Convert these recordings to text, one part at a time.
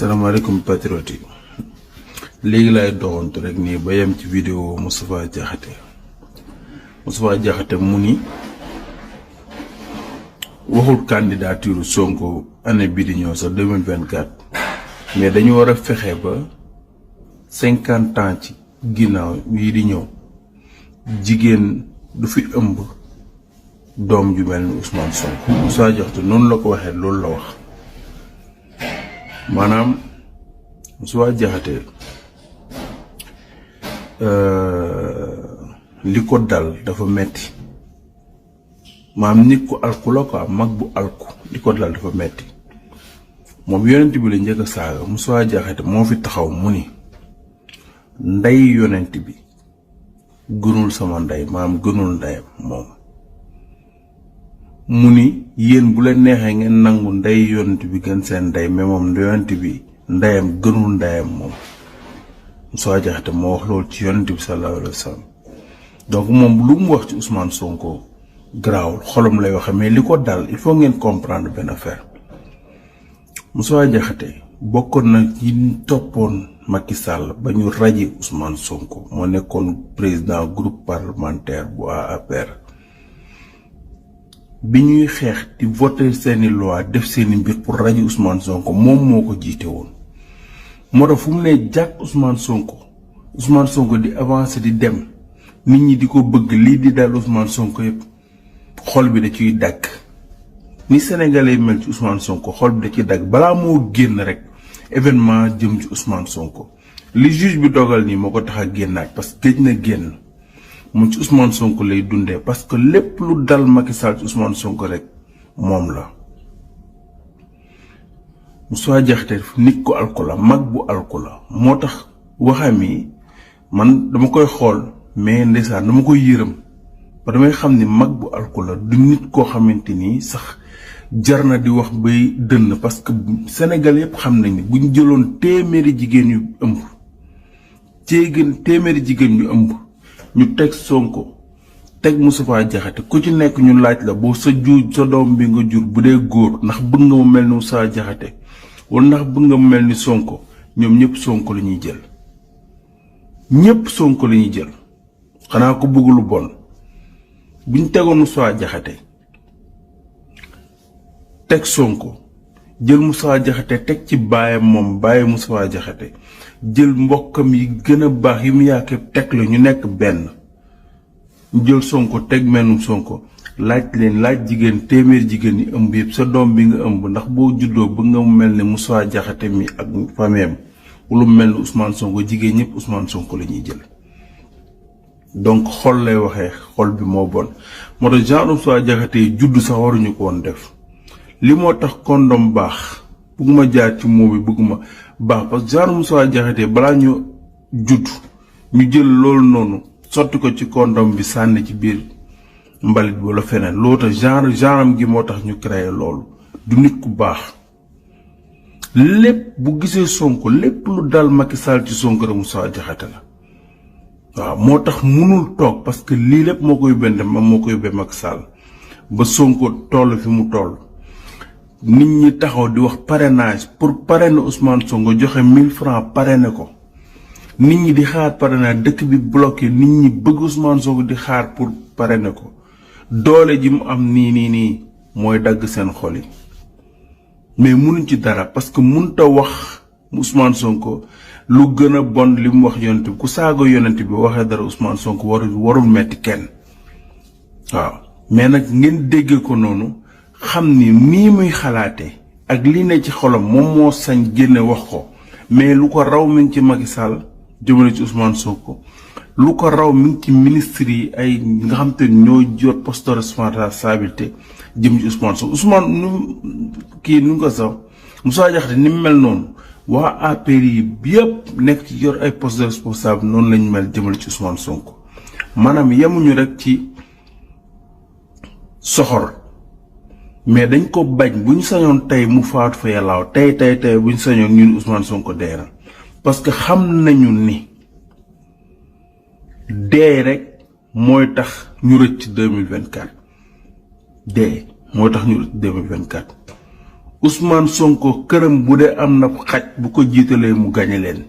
Assalamualaikum patriote yi léegi lay doxantu rek nii ba yem ci vidéo Moustapha Diakhaté mu ni waxul candidature Sonko année bi di ñëw sa 2024 mais dañu war a fexe ba 50 ans ci ginnaaw yi di ñëw jigéen du fi ëmb doom ju mel ni Ousmane Sonko. Moustapha Diakhaté noonu la ko waxee loolu la wax maanaam Moustapha Diakhaté li ko dal dafa metti maam nit ko alku la ko mag bu alku li ko dal dafa metti moom yonent bi la njëkk a saaga. Moustapha Diakhaté moo fi taxaw mu ni ndey yonent bi gënul sama ndey maam gënul ndeyam moom mu ni yéen bu leen neexee ngeen nangu ndey yonent bi gën seen ndey mais moom yonent bi ndeyam gënul ndeyam moom Moustapha Diakhaté moo wax loolu ci yonent bi sallallahu alayhi wa sallam. donc moom lu mu wax ci Ousmane Sonko garaawul xolom lay waxe mais li ko dal il faut ngeen comprendre benn affaire. Moustapha Diakhaté bokkoon na ci toppoon Macky Sall ba ñu raje Ousmane Sonko moo nekkoon président groupe parlementaire bu APR bi ñuy xeex di voter seeni loi def seeni mbir pour raje Ousmane Sonko moom moo ko jiite woon. moo tax fu mu ne jàkk Ousmane Sonko di avancer di dem nit ñi di ko bëgg lii di dal Ousmane Sonko yëpp xol bi da ciy dagg ni sénégalais mel ci Ousmane Sonko xol bi da ciy dagg balaa moo génn rek événement jëm ci Ousmane Sonko li juge bi dogal nii moo ko tax a génnaat parce que géej na génn mu ci Ousmane Sonko lay dundee parce que lépp lu dal Macky Sall ci Ousmane Sonko rek moom la. Moustapha Diakhaté nit ko alku la mag bu alku la moo tax waxam yi man dama koy xool mais ndeysaan dama koy yërëm ba damay xam ni mag bu alku la du nit koo xamante ni sax jar na di wax bay dënn parce que Sénégal yëpp xam nañ ni buñ jëloon téeméeri jigéen yu ëmb téeméeri jigéen yu ëmb ñu teg Sonko teg Moustapha Diakhaté ku ci nekk ñu laaj la boo sa doom bi nga jur bu dee góor ndax bëgg nga mu mel ni Moustapha Diakhaté wala ndax bëgg nga mu mel ni Sonko ñoom ñëpp Sonko la ñuy jël ñëpp Sonko la ñuy jël xanaa ko bëgg lu bon buñ tegoon Moustapha Diakhaté teg Sonko jël Moustapha Diakhaté teg ci baayam moom bàyyi Moustapha Diakhaté jël mbokkam yi gën a baax yi mu yaakaar teg la ñu nekk benn ñu jël Sonko teg mennum Sonko laaj jigéen téeméer jigéen yi ëmb yëpp sa doom bi nga ëmb ndax boo juddoo bëgg nga mu mel ni Moustapha Diakhaté mi ak fameem wala mu mel ni Ousmane Sonko jigéen ñëpp Ousmane Sonko la ñuy jël. donc xol lay waxee xol bi moo bon moo tax genre Moustapha Diakhaté judd sax waruñu ko woon def li moo tax kondom baax bëgguma jaar ci moo bi bëgguma baax parce que genre Moustapha Diakhaté balaa ñu judd ñu jël loolu noonu sotti ko ci kondom bi sànni ci biir mbalit wala feneen loolu tax genre gi moo tax ñu créé loolu du nit ku baax lépp bu gisee Sonko lépp lu dal Macky Sall ci Sonko rek Moustapha Diakhaté la waaw moo tax munul toog parce que lii lépp moo koy bende moo koy be Macky Sall ba Sonko toll fi mu toll nit ñi taxaw di wax parrainage pour parrainer Ousmane Sonko joxe 1000 francs parrainer ko nit ñi di xaar parrainage dëkk bi bloqué nit ñi bëgg Ousmane Sonko di xaar pour parrainer ko doole ji mu am nii mooy dagg seen xol yi mais munuñ ci dara parce que munta wax Ousmane Sonko lu gën a bon li mu wax yonent bi ku saaga yonent bi waxee dara Ousmane Sonko warul metti kenn waaw mais nag ngeen déggee ko noonu xam ni nii muy xalaate ak li ne ci xolam moom moo sañ génne wax ko mais lu ko raw mi ngi ci Macky Sall jëmale ci Ousmane Sonko lu ko raw mi ngi ci ministre yi ay nga xam te ñoo jot poste de responsabilité jëm ci Ousmane Sonko nu ko sax Moustapha Diakhaté ni mu mel noonu waa APR yi yëpp nekk ci yor ay poste de responsable noonu lañ mel jëmale ci Ousmane Sonko maanaam yemuñu rek ci soxor mais dañ ko bañ bu ñu sañoon tey mu faatu fa yàllaaw tey bu ñu sañoon ñun Ousmane Sonko dee na parce que xam nañu ni dee rek mooy tax ñu rëcc 2024 dee mooy tax ñu rëcc 2024 Ousmane Sonko këram bu dee am na xaj bu ko jiitalee mu gañe leen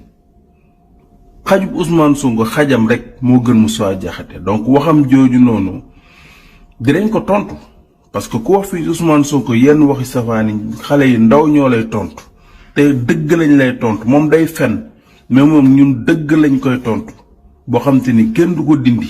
xajub Ousmane Sonko xajam rek moo gën Moustapha Diakhaté donc waxam jooju noonu dinañ ko tontu parce que ku wax fi Ousmane Sonko yenn waxi safaani xale yi ndaw ñoo lay tontu te dëgg lañ lay tontu moom day fen mais moom ñun dëgg lañ koy tontu boo xam te ni kenn du ko dindi